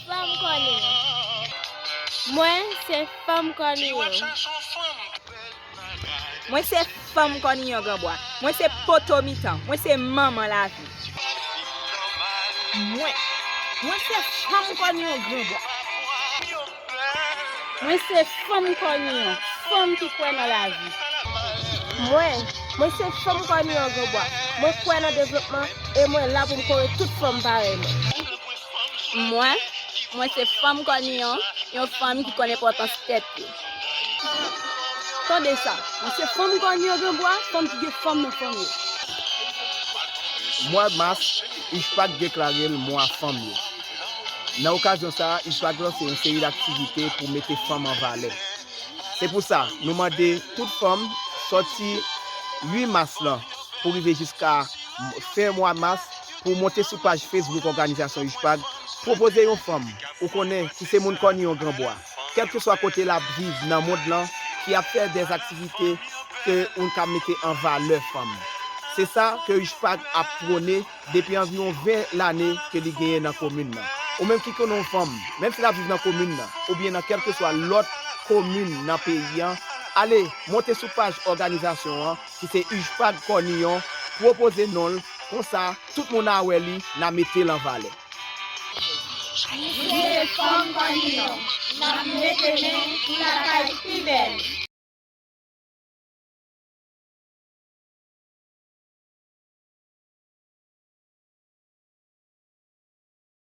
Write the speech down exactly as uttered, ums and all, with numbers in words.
Fanm Kòniyon. Mwen se fanm Kòniyon. Mwen se fanm Kòniyon Granbwa. Mwen se poto mitan. Mwen se manman lavi. Mwen, mwen se fanm Kòniyon Granbwa. Mwen se fanm Kòniyon, fanm ki kwè nan lavi. Mwen, mwen se fanm Kòniyon Granbwa. Mwen kwè nan devlopman e mwen la pou m kore tout fanm parèy mwen. Mwen, mwen se fanm Kòniyon, yon fanm ki konn enpòtans tèt li. Tande sa, mwen se fanm Kòniyon Granbwa, fanm ki gen fanm nan fanm yo. Mwa mas, UJPAC deklare l mwa fanm yo. Nan okazyon sa a, UJPAC lanse yon seri d aktivite pou mete fanm an valè. Se pou sa, nou mande tout fanm sòti uit mas lan pou rive jiska fen mwa mas pou monte sou paj Facebook òganizasyon UJPAC, pwopoze yon fanm ou konnen ki se moun Kòniyon Granbwa, kèlkeswa kote l ap viv nan mond lan, ki ap fè dèz aktivite ke ou ka mete an valè fanm. Se sa ke UJPAC ap pwone depi anviwon ven lane ke li genyen nan komin nan. Ou menm ki konnen yon fanm, menm si l ap viv nan komin nan, oubyen nan kèlkeswa lòt komin nan peyi an, ale monte sou paj òganizasyon an, ki se UJPAC Kòniyon, pwopoze non l, konsa tout moun a wè li, n a mete l an valè. Nou se fanm Kòniyon, n ap mete men pou lakay pi bèl.